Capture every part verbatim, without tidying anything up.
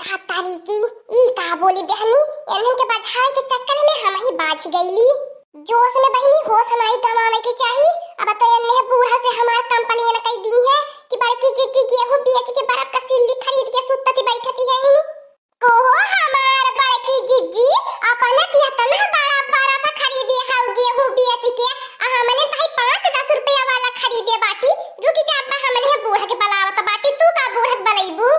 धातारी की, ई का बोली देहनी, एनहन के बझाए के चक्कर में हमही बाझ गईली। जोश में बहिनी होश नाई गंवावे के चाही। अब तो एन्ने बूढ़ा से हमार complain कई दी है कि बड़की जिज्जी गेहूं बेच के बर्फ का सिल्ली खरीद के सुतती बैठती है इनी। कोहो हमार बड़की जिज्जी, अपने त एतना बड़ा बर्फ खरीदे हऊ गेहूं बेच के, आ हमने ताई पाँच दस रुपया वाला खरीदे बाटी। रुकी जा, अब्बा हमने बूढ़ा के बलावत बाटी, तू का बूढ़ा के बलैबू?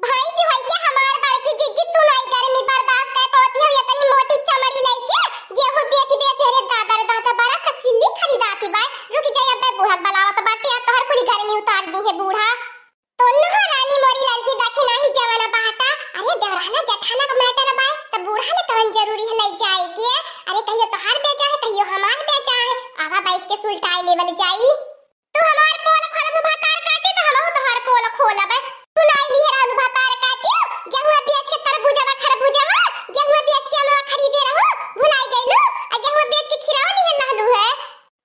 भैंस होई के हमार बड़की जिज्जी, तू नाई गर्मी बर्दाश्त कर पावती हो, इतनी मोटी चमड़ी लइके गेहूं बेच बेच, अरे दादा रे दादा, बर्फ का सिल्ली खरीदाती बाय। रुक जाई, अब्बे बूढ़ा बलावत बाटे, आ तोहर कुली गर्मी उतार दी है बूढ़ा। तोन्नो रानी मोरी ललकी, देखी नाही जवाना बाटा, अरे देवराना जेठाना का matter बाय, त बूढ़ा ने कवन जरूरी है लई जाए के? अरे कहियो तोहार बेचा है, कहियो हमार बेचा है, आवा बैठ के सुलटाई लेवल जाई। तू हमार पोल खोलबू भतार काटी, त हमहू तोहार पोल खोलबे। तू नाई लिहे रहलू भतार काटी, गेहुआ बेच के तरबूजवा खरबूजवा, गेहुआ बेच के अमवा खरीदे रहू, भुलाई गइलू, आ गेहुआ बेच के खीरावा लिहे रहलू है।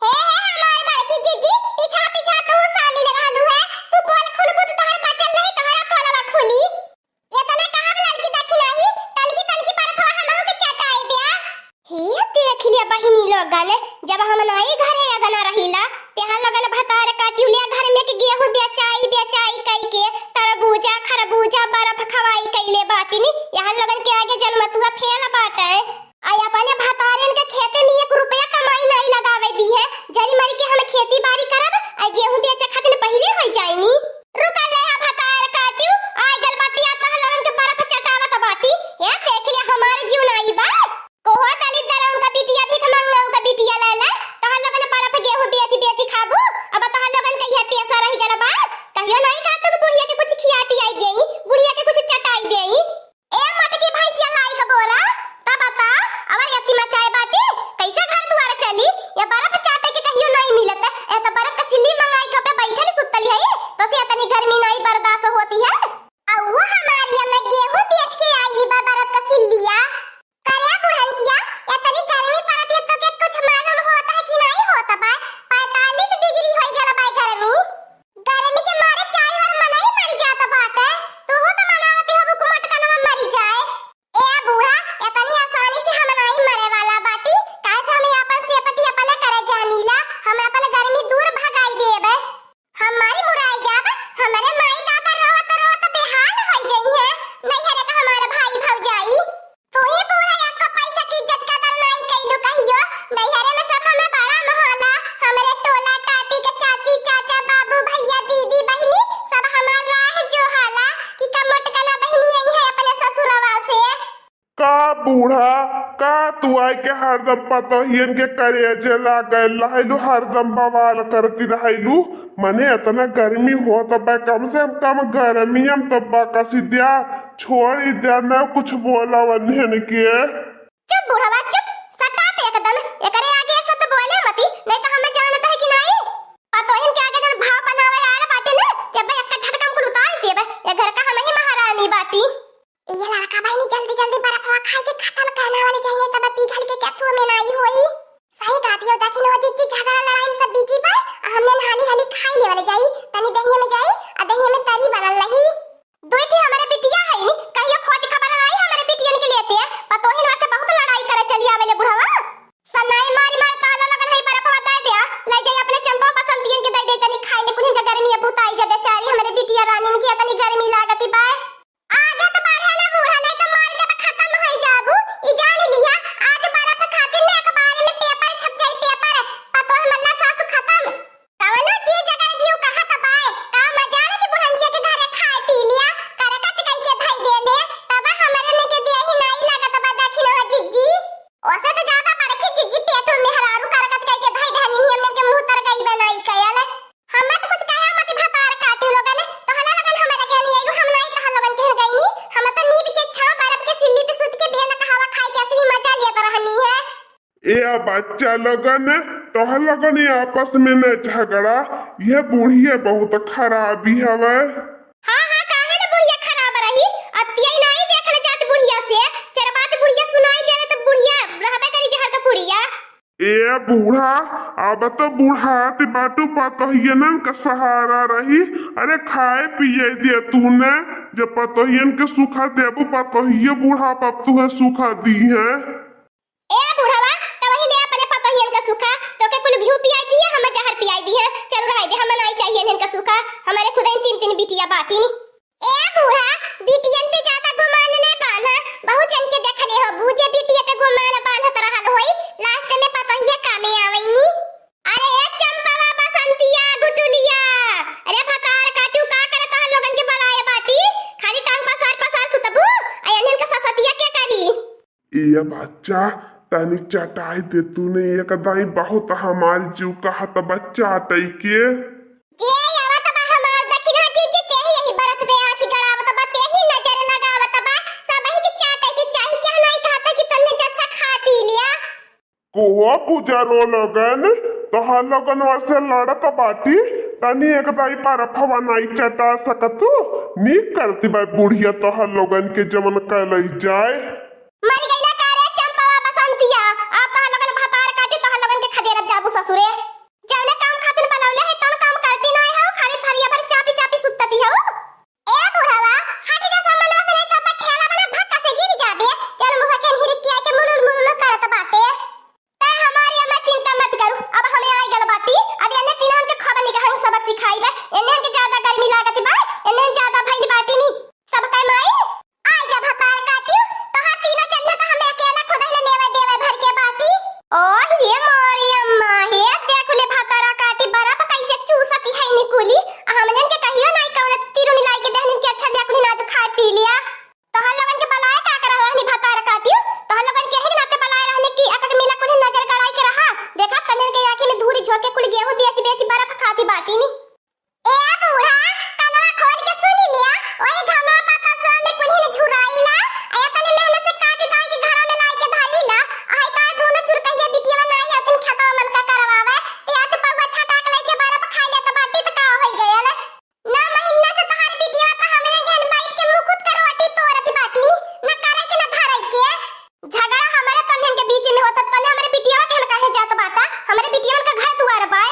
हे, हे, हमार बड़की जिज्जी, पीछा, पीछा तू शामिल रहलू है। तू पोल खोलबू त तोहार बचल रही, तोहरा पोलवा खुली। एतना कहब ललकी देखी नाही, तनकी, तनकी बर्फवा हमहू के चटाई द्या। हे देख लिया बहिनी लोगन, जब हम नाई घरे अगना रहिला, तेहा लगन भतार काटियो ले घर में के गेहूं बेचाई, बेचाई कई के, तरबूजा, खरबूजा, बर्फ खवाई कइले बाटिनी, यहाँ लगन के आगे जनमतुआ फेल बाटे। आ अपने भतारन के खेते में एक रुपया कमाई नाई लगावे दी है, जरी मरी के हम खेती बारी करब, आ गेहूं बेचे खातिर पहिले होई जाइनी। रुका ले हा भतार काटियो, आ गल बाटी आ तह लगन के बर्फ चटावत बाटी। हे देख ले हमार जीव नाई बा। कोहो दलिद्दर उनका बिटिया भीख मंगा उनका बिटिया ले ले, तह लगन बर्फ गेहूं बेच बेच खाबू, अब तह लगन के यह पैसा रह गल बा। कहियो नाई कहत कि बुढ़िया के कुछ खिया पियाई देई, बुढ़िया के कुछ चटाई देई। ए मोटकी भैंसिया लाई का बोरा, तब बता, अवर यति मचाए बाटी, कैसे घर दुआर चली? ये बर्फ चाटे के कहियो नहीं मिलत, ए तो बर्फ का सिल्ली मंगाई के पे बैठल सुतली है, तो से इतनी गर्मी नहीं बर्दाश्त होती है। अउहो हमार यम्मा गेहूं बेच के आई बा बर्फ का सिल्लिया। करे बुढ़ंचिया, इतनी गर्मी पड़त है तो के कुछ मालूम होता है कि नहीं होता बा? पैंतालीस डिग्री होई गल बा गर्मी। गर्मी के मारे चाय और मनई मर जात बाटे। तू तो मनावती हो भूख मटकनवा मर जाए। ए बूढ़ा, इतनी आसानी से हम नाई मरे वाला बाटी, काहे से हम आपन सेपटी अपने करे जानीला, हम अपन गर्मी दूर भगाई देबे। हम मरी मुराई जाब, हमरे माई दादा रोवत रोवत बेहाल होई जइहे, नैहरे का हमार भाई भौजाई। तू ही बूढ़ा, एको पैसा की इज्जत कदर नाई कइलू कहियो, नैहरे में सब हमें बड़ा मोहाला, हमरे टोला टाटी के चाची चाचा बाबू भैया दीदी बहिनी सब हमार राह जोहाला कि कब मोटकना बहिनी आई है अपने ससुरवा से। का बूढ़ा, का तू आइके हरदम पतोहियन के करेजे लागल रहलू, हरदम बवाल करती रहलू? मने इतना गर्मी होत बा, कम से कम गर्मियम तो बकसी द्या, छोड़ी द्या, न कुछ बोला वन्हन के। चुप बुढ़वा चुप, सटाप एकदम, एकरे आगे ऐसा तो बोले मती, नहीं तो हमें जानता है कि नहीं? पतोहिन के आगे जन भाव बनावे आल बाटे ना, ते बे एक झटका में कुल उतार देबे, ये घर का हम ही महारानी बाटी। ये लड़का बहिनी जल्दी जल्दी बर्फवा खाई के खत्म करना वाले चाहिए, तब पिघल के केथुआ में नाई होई। सही कहती हो, देखी नो जिज्जी झगड़ा लड़ाई में सब बिजी बा, आ हमने हाली हाली खाई लेवल जाई, तनी दहिया में जाई, आ दहिया में तरी बनल रही। दुई ठे हमरे बिटिया है नी, कहियो खोज खबर नाई हमरे बिटियन के लेते, पतोहिन से बहुत लड़ाई करे चली आवेले बुढ़वा। सनाई मारी मार ताला लगन है बर्फवा दे दिया, ले जाई अपने चंपा बसंतियन के दे दे तनी खाई ले, कुलिन का गर्मी अब उताई जा बेचारी हमरे बिटिया रानिन की इतनी गर्मी लागती बा। आगे तो बढ़े ना बूढ़ा, नहीं तो मार देब खत्म होई जाबू। ई जान लिहा, आज बर्फ खातिर ने अखबार में पेपर छप जाई पेपर, पतोह मल्ला सासु खत्म। कवनो चीज अगर जीव कहत बाय, का मजाल के बुढ़ंचिया के घरे खाए पी लिया, करकच कई के धई देले, तब हमरे में के देही नाई लागत बा दखिनो जिज्जी। ओसे तो ज्यादा बड़की जिज्जी पेटू मेहरारू करकच कई के धई देहनी, हमने के मुंह तर गई बनाई कयल। हमें तो कुछ कहा मत भतार काटू लोगन, तोहला लोगन हमें रखे नहीं आइलू, हम नहीं तोहर लोगन के गईनी, हम तो नीब के छांव बर्फ के सिल्ली पे सुत के बेना का हवा खाए के असली मजा लेत रहनी है। ए बच्चा लोगन, तोहर लोगन ये आपस में न झगड़ा, यह बुढ़िया बहुत खराबी हवे। हाँ, हाँ, काहे न बुढ़िया खराब रही? अतियाई नाई देखल जात बुढ़िया से, चार बात बुढ़िया सुनाई देले त बुढ़िया रहबे करी जहर का पुड़िया। ए बूढ़ा, अब तो बुढ़ात बाटू, पतोहियनन का सहारा रही। अरे खाए पिए दे तूने, जब पतोहियन के सुखा देबू, पतोहिए बुढ़ापा तुहे सुखा दीहे। ए बुढ़वा, त वही ले अपने पतोहियन का सुखा, तोके कुल घिउ पियाई दिहे, हमें जहर पियाई दिहे। चलू रहे दे, हमें नाई चाहिए इनका सुखा, हमारे खुद ही तीन तीन बिटिया बाटी नी। ए बूढ़ा, बिटियन पे ज्यादा गुमान न बांधा। बहुत जन के देखले होबू जे बिटिया पे गुमान बांधत रहल होई, last में पतोहिया कामे आवैनी। अरे ए चंपवा, बसंतिया, गुटुलिया, अरे भतार काटियो, का करत तोहन लोगन के बलाए बाटी? खाली टांग पसार पसार सुतबू, आ इन्हन के ससतिया के करी? ए बच्चा, तनी चटाई दे तूने एक दाई, बहुत हमार जीव कहत बा चाटै के। जे आवत बा हमार दखिनहा जीजी, तेही यही बर्फ पे आँखी गड़ावत बा, तेही नजर लगावत बा। सबही के चाटै के चाही, केहू नाई कहत कि तन्ने जच्छा खा पी लिया। कोहो बुजरो लोगन, तोहर लोगन ओर से लड़त बाटी, तनी एक दाई बर्फवा नाई चटा सकतू? नीक करती बा बुढ़िया तोहर लोगन के जवन कलई जाए। मरि गइला का रे चंपवा बसंतिया? अब तोहर लोगन भतार काटी, तोहर लोगन के खदेरत जाबू ससुरे। जौने काम खातिर बनौले है, तौन काम करती नाय हौ, खाली थरिया भर चापी चापी सुतती हौ। ए बुढ़वा, हट जा सामनवा से, नहीं तो अपन ठेला बना भक्का से गिर जाबे। जौन मुँह के हिरिक के आके मुलुल मुलुल करत बाटे। तै हमारी अम्मा चिंता मत करू, अब हमें आइ गल बाटी। अब एन्हे तीनों के खूब निगहन सबक सिखाइबे। एन्हे के ज्यादा गर्मी लागत बा, एन्हे ज्यादा भइल बाटी नी। सबका माई, आइ जा भतार काटियो, तोहार तीनों चन्ना तो हमें अकेला खुद ही लेवे देवे भर के बाटी। ओह रे मोरी अम्मा, हे देख ले भतारा काटी बर्फ कैसे चूसती है निकुली। आ हमने के कहियो नाई कौन तिरुनी लाई के देहनी के अच्छा ले कुली नाज खाए पी लिया। तोहर लोगन के बलाए का करे रहनी भतार काटियो? तोहर लोगन के एही नाते बलाए रहनी कि अकक मिला कुली नजर गड़ाई के रहा। देखा तन्हन के आँखी में धूरी झोंक के कुल गेहूं बेच बेच बर्फ खाती बाटी नी। ए बूढ़ा, कनवा खोल के सुनी लिया, वही घमा पता से में कुली ने झुराई ला, आ तने में से काट दाई के घरा में लाई के धाली ला, आई का दोनों चुरकहिया बिटिया नाई अतिन खेतवा मन का करवावे, ते आज पौवा छटाक लाई के बर्फ खा ले त बाटी त का होई गयल? नौ महीना से तोहार बिटिया त हमरे घेन बैठ के मुकुट के रोटी तोड़त बाटी नी, न करे के न धरे के। झगड़ा हमरे तन्हन के बीच में होत, तन्हे हमरे बिटिया के न काहे जात बाटा? हमरे बिटिया का घर दुआर बाय।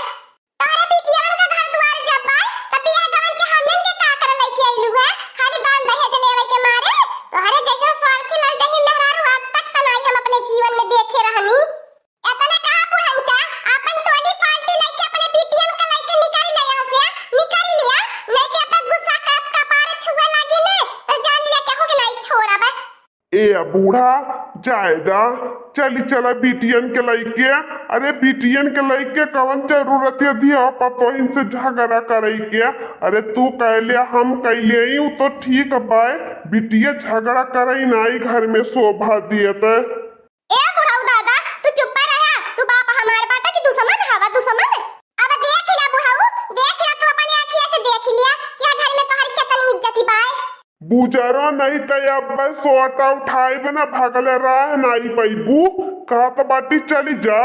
तोहरे बिटिया का घर दुआर जब बाय, त बियाह गवन के हमन के का करे लेके आइलू है? खाली दान दहेज लेवे के मारे? तोहरे जैसे स्वार्थी ललटही मेहरारू आज तक त नाई हम अपने जीवन में देखे रहनी। एतना कहा बुढ़ौचा, आपन टोली पार्टी लइके अपने बिटियन के लइके निकल ले यहाँ से, निकल लिया, नहीं तो अपन गुस्सा का कपार छुए लागी ने, तो जान लिया केहू के नहीं छोड़ब। ए बूढ़ा, जाए दा, चली चला बिटियन के लइके। अरे बिटियन के लइके कवन जरूरत है धिया पतोहिन से झगड़ा करे के? अरे तू कहले हम कहले ही, उ तो ठीक बाय, बिटिया झगड़ा करे नाई घर में शोभा दियत। ए बुढ़ऊ दादा, तू चुप्पा रहा। तू बाप हमार बाटा कि दुश्मन हवा दुश्मन? अब देख लिया बुढ़ऊ, देख लिया, तू अपने आँखिया से देख लिया कि यह घर में तोहर केतनी इज्जती बाय। बुजरो नहीं त अब सोटा उठाइब ना, भगले राह नाई पैबू। कहत बाटी चली जा।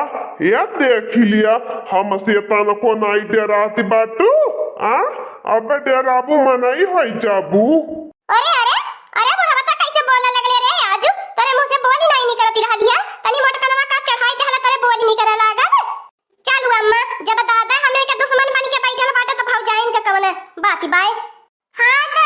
या देख लिया, हम से तनको नाई डेरात बाटू। आ, अब डेराबू मनई होई जाबू। अरे, अरे, अरे बुढ़वा, त कैसे बोले लगले रे आजू? तोरे मुँह से बोली नहीं निकलती रहली है। तनी मोटकनवा का चढ़ाई देहला, तोरे बोली निकले लागल। चलू अम्मा, जब दादा हमरे के दुश्मन बन के बैठल बाटे, त भौजाइन के कवन बात बाय? हाँ, त